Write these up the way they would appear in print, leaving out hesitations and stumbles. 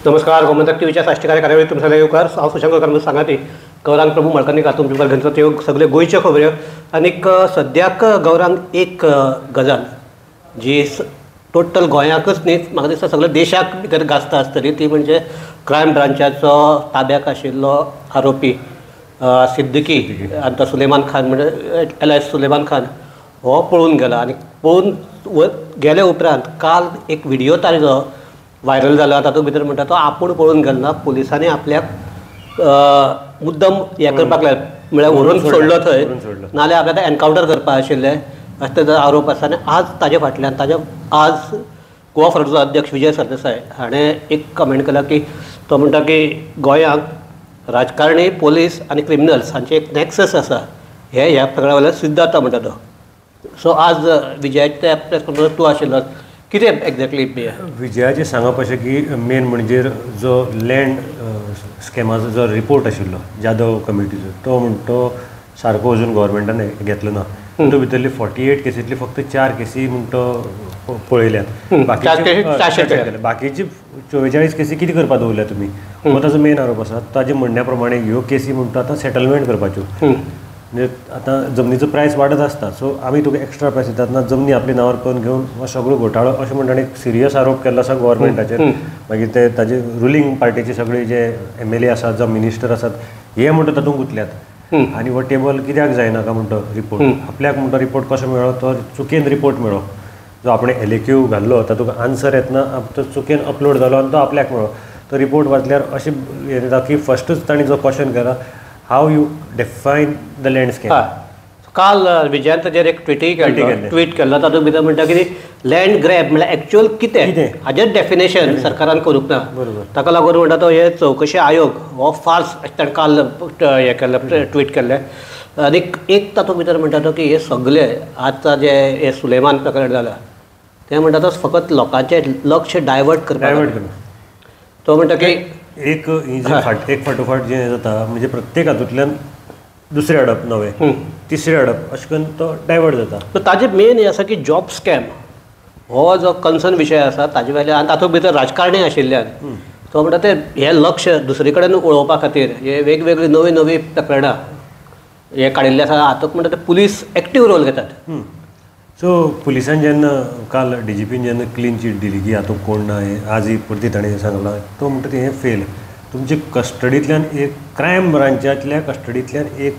नमस्कार, गोमंतक टीव्हीच्या साश्टीकार कार्यावळीत तुमचं येवकार. हांव सुशांत गोरकार सांगाती गौरांग प्रभू मळकर्णिक तुमच्या मुखार घेवन त्यो सगळे गोंयच्यो खबऱ्यो. आनीक सद्याक गौरांग एक गजाल जी टोटल गोंयाकच न्ही, म्हाका दिसता सगळ्या देशाक भितर गाजता आसतली, ती म्हणजे क्रायम ब्रांचाचो ताब्याक आशिल्लो आरोपी सिद्दीकी आनी तो सुलेमान खान म्हणजे एल.एस. सुलेमान खान हो पळून गेला. आनी पळून गेले उपरांत काल एक व्हिडियो ताजो व्हायरल जाला. तातूंत भितर म्हणटा तो आपूण पळून गेलो ना, पुलिसांनी आपल्याक मुद्दम हें करपाक लागले, म्हळ्यार व्हरून सोडलो थंय, नाल्यार आपल्याक एनकावंटर करपाक आशिल्लें अशें ताजो आरोप आसा. आनी आज ताजे फाटल्यान ताजे आज गोवा फॉरवर्डाचो अध्यक्ष विजय सरदेसाय हाणें एक कमेंट केला की तो म्हणटा की गोंयांक राजकारणी, पोलीस आनी क्रिमिनल्स हांचे एक नॅक्सस आसा, हे ह्या प्रकरणा वयल्यान सिद्ध जाता म्हणटा तो. सो आज विजयाच्या प्रेस कॉन्फरन्स तूं आशिल्लो, कितें एक्झॅक्टली विजयाचें सांगप अशें की मेन म्हणजे जो लँड स्कॅमाचो जो रिपोर्ट आशिल्लो जाधव कमिटीचो, तो म्हणटा तो सारको अजून गव्हर्मेंटान घेतलो ना. तातूंत भितरली 48 केसींतली फक्त 4 केसी म्हणटा पळयल्यात, बाकीची 44 केसी कितें करपाक दवरल्या तुमी, हो ताजो मेन आरोप आसा. ताजे म्हणण्या प्रमाणे ह्यो केसी म्हणटा आतां सेटलमेंट करपाच्यो, म्हणजे आतां जमनीचो प्रायस वाडत आसता, सो आमी तुका एक्स्ट्रा प्रायस दितात ना, जमनी आपल्या नांवार करून घेवन हो सगळो घोटाळो अशें म्हणटा. एक सिरियस आरोप केल्लो आसा गव्हर्मेंटाचेर. मागीर ते ताजे रुलींग पार्टीचे सगळे जे एम.एल.ए. आसात जावं मिनिस्टर आसात हे म्हणटा तातूंत गुंतल्यात. आनी हो टेबल कित्याक जायना काय म्हणटा रिपोर्ट आपल्याक, म्हणटा रिपोर्ट कसो मेळ्ळो, तो चुकेन रिपोर्ट मेळ्ळो, जो आपणें एल.ए.क्यू घाल्लो तातूंत आन्सर येतना तो चुकेन अपलोड जालो आनी तो आपल्याक मेळ्ळो. तो रिपोर्ट वाचल्यार अशें हें जाता की फस्टूच तांणी जो क्वेश्चन केला, how you define the land scam. काल विजयान ताजेर एक ट्विटूय केल्लो, ट्वीट केल्लो, तातूंत भितर म्हणटा की लँड ग्रॅब म्हळ्यार एक्चुअल कितें हाजेर डेफिनेशन सरकारान करूंक ना. ताका लागून म्हणटा तो हे चवकशी आयोग हो फार्स ताणें काल हें केल्लें, ट्वीट केल्लें. आनी एक तातूंत भितर म्हणटा तो की हे सगळे आतां जे हे सुलेमान प्रकरण जालां तें म्हणटा तो फकत लोकांचें लक्ष डायवर्ट करपाक. तो म्हणटा की एक एक फाटोफाट जें जाता म्हणजे प्रत्येक हातूंतल्यान दुसरें अडप, नवें तिसरें अडप, अशें करून तो डायवर्ट जाता. ताजें मेन हें आसा की जॉब स्कॅम हो जो कन्सर्न विशय आसा ताजे वयल्यान आनी तातूंत भितर राजकारणी आशिल्ल्यान तो म्हणटा ते हें लक्ष दुसरे कडेन वळोवपा खातीर हे वेगवेगळी नवी नवी प्रकरणां हे काडिल्ले आसा. हातूंत म्हणटा ते पुलीस एक्टीव रोल घेतात. सो पुलिसान जेन्ना काल डी.जी.पीन जेन्ना क्लीन चीट दिली की हातूंत कोण ना, हें आजूय परती ताणें सांगलां, तो म्हणटा तें हें फेल. तुमचे कस्टडींतल्यान एक क्रायम ब्रांचांतल्या कस्टडींतल्यान एक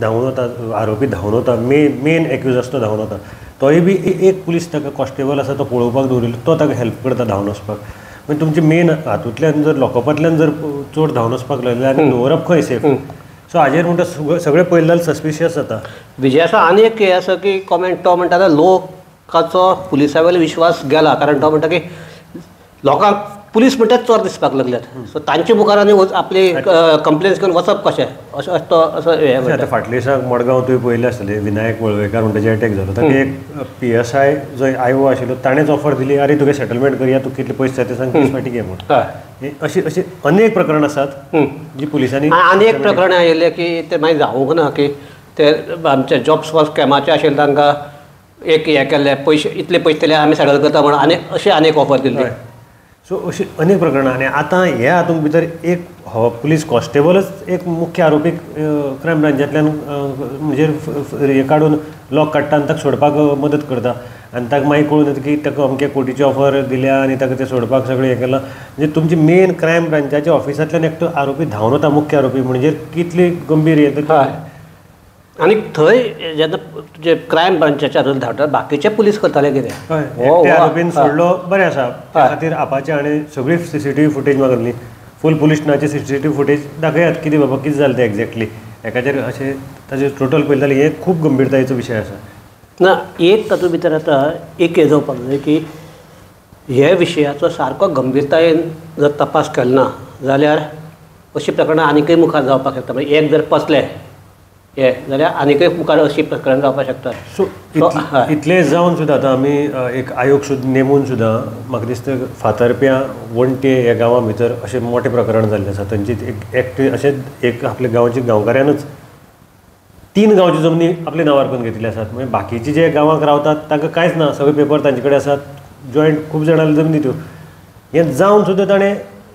धांवून वता आरोपी, धांवून वता मेन एक्यूज आसा तो धांवून वता, तोय बी एक पुलीस ताका कॉन्स्टेबल आसा तो पळोवपाक दवरिल्लो, तो ताका हेल्प करता धांवन वचपाक. मागीर तुमचे मेन हातूंतल्यान जर लॉकअपांतल्यान जर चोर धांवन वचपाक लागले आनी दवरप खंय सेफ. सो हाजेर म्हणटा सगळें पळयलें जाल्यार सस्पिशियस जाता. विजयाचो आनी एक हें आसा की कॉमेंट, तो म्हणटा लोकाचो पुलिसा वयलो विश्वास गेला, कारण तो म्हणटा की लोकांक पुलीस म्हणटात चोर दिसपाक लागल्यात, सो तांचे मुखार आनी आपली कंप्लेन्स घेवन वचप कशें, अशें तो असो हें. आतां फाटल्या दिसाक मडगांव तुवें पळयलें आसतलें, विनायक वळवयकार म्हणटा जे अटॅक जालो, ताका एक पी.एस.आय. जो आय.ओ. आशिल्लो ताणेंच ऑफर दिली, आरे तुगे सेटलमेंट करया, तुका कितले पयशे जाय ते सांग, 30 फाटी घे म्हूण. अशी अशी अनेक प्रकरणां आसात जी पुलिसांनी. आनी एक प्रकरण आयिल्लें की तें मागीर जावंक ना की ते आमचे जॉब्स फॉर स्कॅमाचे आशिल्ले तांकां एक हें केल्लें, पयशे इतले पयशे दिले आमी सेटल करता म्हणून, आनी अशें आनी एक ऑफर दिल्ली. सो अशी अनेक प्रकरणां. आनी आतां ह्या हातूंत भितर एक हो पुलीस कॉन्स्टेबलच एक मुख्य आरोपी क्रायम ब्रांचांतल्यान म्हणजे हें काडून लॉक काडटा आनी ताका सोडपाक मदत करता, आनी ताका मागीर कळून येता की ताका अमके कोटीची ऑफर दिल्या आनी ताका तें सोडपाक सगळें हें केलां. म्हणजे तुमची मेन क्रायम ब्रांचाच्या ऑफिसांतल्यान एकटो आरोपी धांवन वता मुख्य आरोपी, म्हणजे कितली गंभीर हें. आनी थंय जेन्ना तुजे क्रायम ब्रांचाच्या हातूंत धांवतात बाकीचे पुलीस करताले कितें, हय आरोपीन सोडलो बरें आसा, त्या खातीर आपाचे हाणें सगळी सीसीटीव्ही फुटेज मागली, फूल पुलीस स्टेशनाची सीसीटीव्ही फुटेज दाखयात कितें बाबा कितें जालें तें एक्झॅक्टली एकाचेर अशें ताजेर टोटल पळयलें जाल्यार हें खूब गंभीरतायेचो विशय आसा. ना एक तातूंत भितर आतां एक हें जावपाक जाय की हे विशयाचो सारको गंभीरतायेन जर तपास केलो ना जाल्यार अशीं प्रकरणां आनीकय मुखार जावपाक शकता. म्हणजे एक जर पचलें हे जाल्यार आनीकय मुखार अशीं प्रकरणां जावपाक शकतात. सो इतलें जावन सुद्दां आतां आमी एक आयोग सुद्दां नेमून सुद्दां म्हाका दिसता फातर्प्यां वण्टे ह्या गांवां भितर अशें मोटें प्रकरण जाल्लें आसा. थंयची एक एकटे अशें एक आपल्या गांवचे गांवकाऱ्यानूच 3 गांवच्यो जमनी आपल्या नांवार करून घेतिल्ले आसात. म्हणजे बाकीचे जे गांवांक रावतात तांकां कांयच ना, सगळे पेपर तांचे कडेन आसात, जॉयंट खूब जाणांनी जमनी त्यो. हें जावन सुद्दां ताणें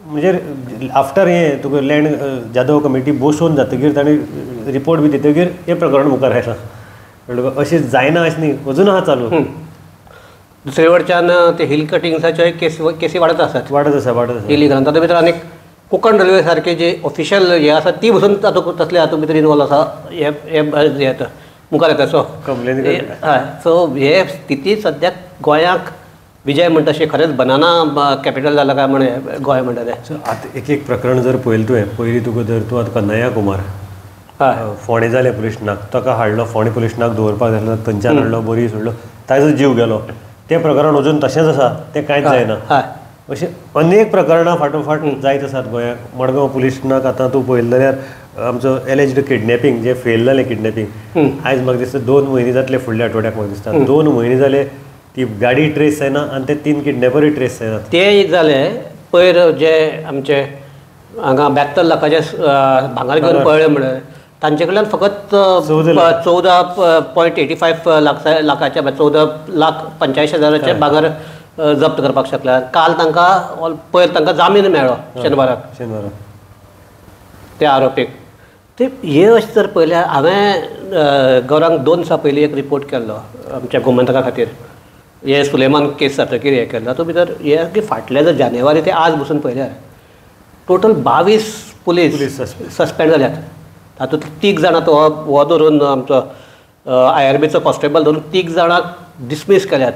म्हणजे आफ्टर हें तुका लँड जाधव कमिटी बसोवन जातकीर ताणें रिपोर्ट बी दितकीर हें प्रकरण मुखार आयलां. अशें जायना अशें न्ही, अजून आहा चालू. दुसरे वटच्यान ते हिल कटिंग्साच्यो केसी वाडत आसात, वाडत आसा वाडत आसा इलिगल. तातूंत भितर आनीक कोंकण रेल्वे सारके जे ऑफिशियल हे आसा ती बसून तातूंत तसले हातूंत भितर इनवॉल्व आसा हे येता मुखार येता. सो कंप्लेन हय, सो हे स्थिती सद्याक गोंयाक विजय म्हणटा अशें खरेंच बनाना कॅपिटल जालां काय म्हण गोंय म्हणटा तें. सो आतां एक एक प्रकरण जर पळयलें तुवें, पयलीं तुका जर तूं आतां कन्हैया कुमार फोंडें जालें पुलिस्टेशनाक, ताका हाडलो फोंडें पुलिस्टेशनाक दवरपाक जाय, थंयच्यान हाडलो बरी सोडलो, ताजो जीव गेलो. तें प्रकरण अजून तशेंच आसा, तें कांयच जायना. अशें अनेक प्रकरणां फाटोफाट जायत आसात गोंयाक. मडगांव पुलिस्टेशनाक आतां तूं पळयलें जाल्यार आमचो एलेज्ड किडनॅपींग जें फेल जालें किडनॅपींग, आयज म्हाका दिसता 2 म्हयने जातले फुडल्या आठवड्याक, म्हाका दिसता 2 म्हयने जाले ती गाडी ट्रेस जायना आनी ते 3 किडनॅपरूय ट्रेस जायना. ते एक जालें. पयर जे आमचे हांगा 72 लाखाचे भांगर घेवन पळ्ळे म्हणून तांचे कडल्यान फकत 14.85 लाखाचे 14,85,000 भांगर जप्त करपाक शकले. काल तांकां पयर तांकां जामीन मेळ्ळो शेनवाराक, शेनवाराक त्या आरोपीक. ते हे अशें जर पळयल्यार हांवें गौरांग 2 दिसां पयलीं एक रिपोर्ट केल्लो आमच्या गोमंतका खातीर, हे सुलेमान केस जातकीर हें केल्लो. तातूंत भितर हे की फाटले जर जानेवारी ते आज बसून पळयल्यार टोटल 22 पुलीस सस्पेंड जाल्यात. तातूंत 3 जाणां तो हो धरून आमचो IRBचो कॉन्स्टेबल धरून 3 जाणांक डिसमीस केल्यात,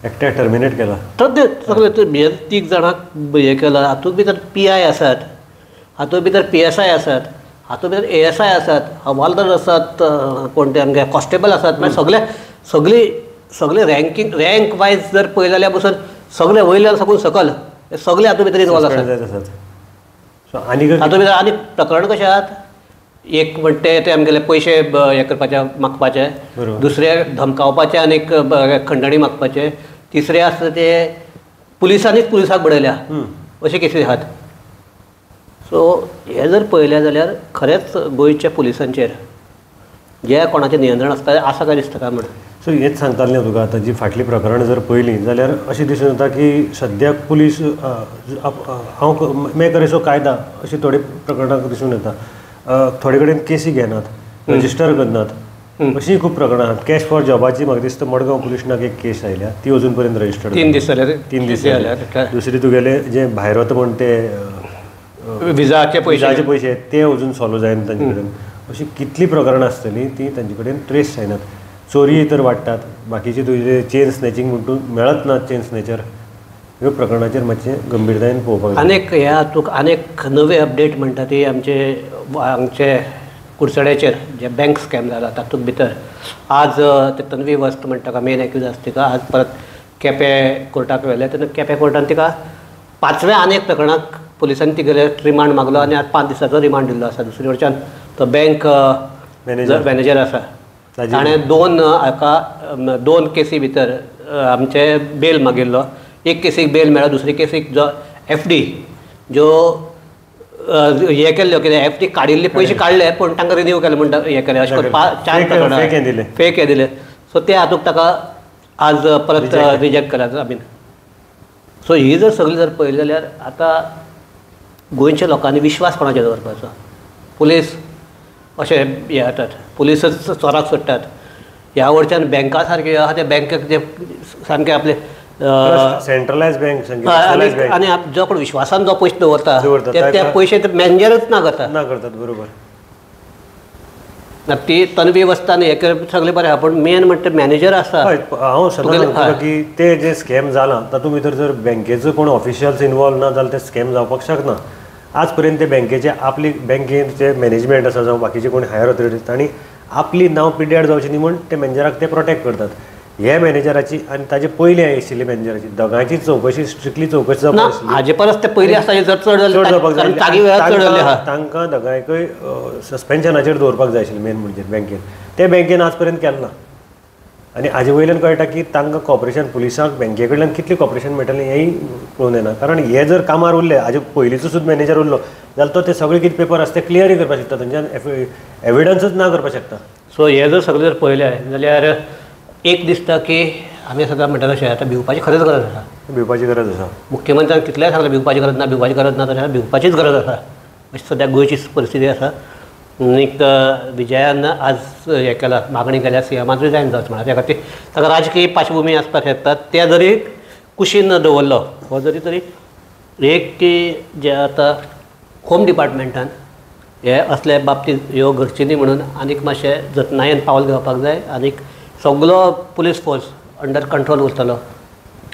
एकट्याक टर्मिनेट केला. तर सगळे 3 जाणांक हें केलां. हातूंत भितर PI आसात, हातूंत भितर PSI आसात, हातूंत भितर ASI आसात, हवालदार आसात, कोण ते आमगे कॉन्स्टेबल आसात. मागीर सगळे सगळी सगळे रँकींग रँक वायज जर पळयलें जाल्यार बसून सगळे वयल्यान साकून सकल सगळे हातूंत भितर इनवॉल्व आसात. हातूंत भितर आनी प्रकरण कशें आहात, एक म्हणटे ते आमगेले पयशे हे करपाचे मागपाचे, दुसरे धमकावपाचे आनी खंडणी मागपाचे, तिसरे आसता ते पुलिसांनीच पुलिसाक बडयल्या अशे केसी आहात. सो हे जर पळयलें जाल्यार खरेंच गोंयच्या पुलिसांचेर जे कोणाचें नियंत्रण आसता आसा काय दिसता काय म्हण. सो हेच सांगतालें तुका आतां जी फाटलीं प्रकरणां जर पळयलीं जाल्यार अशें दिसून येता की सद्याक पुलीस हांव मैं करेसो कायदा अशीं थोडी प्रकरणां दिसून येता. थोडे कडेन केसी घेनात, रजिस्टर करनात, अशीं खूब प्रकरणां आसात. कॅश फॉर जॉबाची म्हाका दिसता मडगांव पुलिस्टेशनाक एक केस आयल्या, ती अजून पर्यंत रजिस्टर्ड 3 दीस जाले, 3 दीस जाले. दुसरी तुगेले जे भायर वता म्हण ते विजाचे पयशे ते अजून सॉल्व जायना तांचे कडेन. अशीं कितलीं प्रकरणां आसतलीं तीं तांचे कडेन ट्रेस जायनात. चोरी तर वाडटात, बाकीचे तुजे चेन स्नॅचिंग म्हणटून मेळत ना चेन स्नॅचर. ह्यो प्रकरणाचेर मातशें गंभीरतायेन पळोवपाक जाय. आनीक ह्या तुका आनीक नवे अपडेट म्हणटा ती आमचे हांगचे कुडचड्याचेर जे बँक स्कॅम जाला तातूंत भितर आज ते तन्वी वस्त म्हणटा का मेन एक्यूज आसा तिका आज परत केपें कोर्टाक व्हेलें. तेन्ना केपें कोर्टान तिका 5व्या आनी एक प्रकरणाक पुलिसांनी तिगेले रिमांड मागलो आनी आज 5 दिसाचो रिमांड दिल्लो आसा. दुसरे वटच्यान तो बँक मॅनेजर आसा ताणें 2 हाका 2 केसी भितर आमचे बेल मागिल्लो. एक केसीक बेल मेळ्ळो, दुसरी केसीक जो FD ज्यो हे केल्ल्यो कितें FD काडिल्ले पयशे काडले पूण तांकां रिन्यू केले म्हणटा हें केलें अशें करून 4 प्रकरणां फेक हें दिलें. सो ते हातूंत ताका आज परत रिजेक्ट केला जामीन. सो ही जर सगळी जर पळयली जाल्यार आतां गोंयच्या लोकांनी विश्वास कोणाचेर दवरपाचो? पुलीस अशें हे जातात, पुलिसच चोराक सोडटात. ह्या वटच्यान बँका सारके आहा ते बँकेक जे सामके आपले सेंट्रलायज बँक आनी जो कोण विश्वासान जो पयशे दवरता ते पयशे ते मॅनेजरच ना करतात, ना करतात. बरोबर. ती तन्वी वस्ता आनी हें सगळें बरें आहा पूण मेन म्हणटा मॅनेजर आसा. हांव सदां सांगता की ते जे स्कॅम जाला तातूंत भितर जर बँकेचो कोण ऑफिशियल्स इनवॉल्व ना जाल्यार ते स्कॅम जावपाक शकना. आज पर्यंत ते बँकेचे आपली बँकेचे मॅनेजमेंट आसा जावं बाकीचे कोण हायर ऑथॉरिटीज तांणी आपली नांव पिड्ड्यार जावचें न्ही म्हूण ते मॅनेजराक ते प्रोटेक्ट करतात. हे मॅनेजराची आनी ताजे पयलीं आशिल्ले मॅनेजराची दोगांयची चवकशी स्ट्रिक्टली चवकशी जावपाक आशिल्ली. हाजे परस ते पयलीं आसता जर चड जावपाक जाय तांकां दोगांयकय सस्पेन्शनाचेर दवरपाक जाय आशिल्लें मेन म्हणजे बँकेन. ते बँकेन आज पर्यंत केलें ना आनी हाजे वयल्यान कळटा की तांकां कॉपरेशन पुलिसांक बँके कडल्यान कितलें कॉपरेशन मेळटलें हेंय पळोवन येना. कारण हे जर कामार उरले, हाजे पयलींचो सुद्दां मॅनेजर उरलो जाल्यार तो ते सगळे कितें पेपर आसा ते क्लियरूय करपाक शकता, थंयच्यान एविडन्सूच ना करपाक शकता. सो हे जर सगळें जर पळयलें जाल्यार एक दिसता की आमी सदां म्हणटा तशें आतां भिवपाची खरेंच गरज आसा. भिवपाची गरज आसा. मुख्यमंत्र्यान कितलेंय सांगलें भिवपाची गरज ना, भिवपाची गरज ना, जाल्यार भिवपाचीच गरज आसा अशी सद्याक गोंयची परिस्थिती आसा. आनीक विजयान आज हें केलां, मागणी केल्या सीएमान रिजायन जावचें म्हणल्यार त्या खातीर ताका राजकीय पार्श्वभुमी आसपाक शकता, ते जरी कुशीन दवरलो हो जरी तरी एक की जे आतां होम डिपार्टमेंटान हे असले बाबतींत ह्यो घडच्यो न्ही म्हणून आनीक मातशें जतनायेन पावल घेवपाक जाय आनीक सगलो पुलीस फोर्स अंडर कंट्रोल उरतलो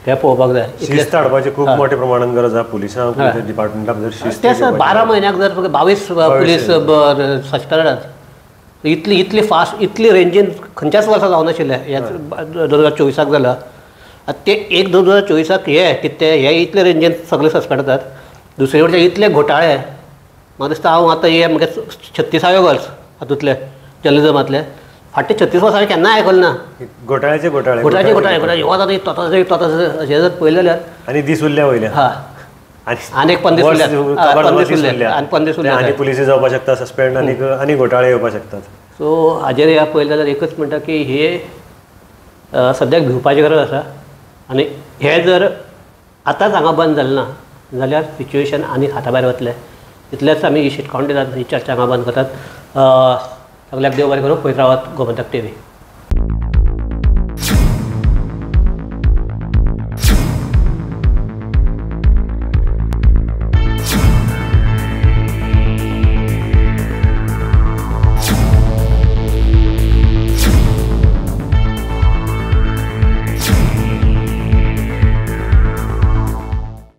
हें पळोवपाक जाय. शिस्त हाडपाची खूब मोठ्या प्रमाणान गरज आसा पुलिसांक, डिपार्टमेंटाक जर शिस्त ते सर 12 म्हयन्याक जर 22 पुलीस सस्पेंड जातात, इतली इतली फास्ट इतली रेंजीन खंयच्याच वर्सा जावनाशिल्लें. ह्या 2024 जालां आतां ते एक 2024 हे कितें ते हे इतले रेंजीन सगळे सस्पेंड जातात. दुसरे वटेन इतले घोटाळे म्हाका दिसता हांव आतां हे म्हगे 36वें वर्स हातूंतलें जर्नलिजमांतलें, फाटले 36 वर्सां हांवें केन्ना आयकलें ना घोटाळ्याचे घोटाळे घोटाळ्याचे घोटाळे घोटाळे हो जाता तो जाता अशें जर पळयलें जाल्यार आनी दीस उरल्या वयल्या हां आनी एक 15 उरल्या आनी 15 उरल्या आनी पुलिसूय जावपाक शकता सस्पेंड आनी आनी घोटाळे येवपाक शकतात. सो हाजेर ह्या पळयलें जाल्यार एकच म्हणटा की हे सद्याक भिवपाची गरज आसा आनी हे जर आतांच हांगा बंद जालें ना जाल्यार सिच्युएशन आनी हाता भायर वतलें. इतलेंच आमी ही शिटकावण दितात, ही चर्चा हांगा बंद करतात. सगल्याक देव बरें करूं. पळयत रावात गोमंतक टीव्ही.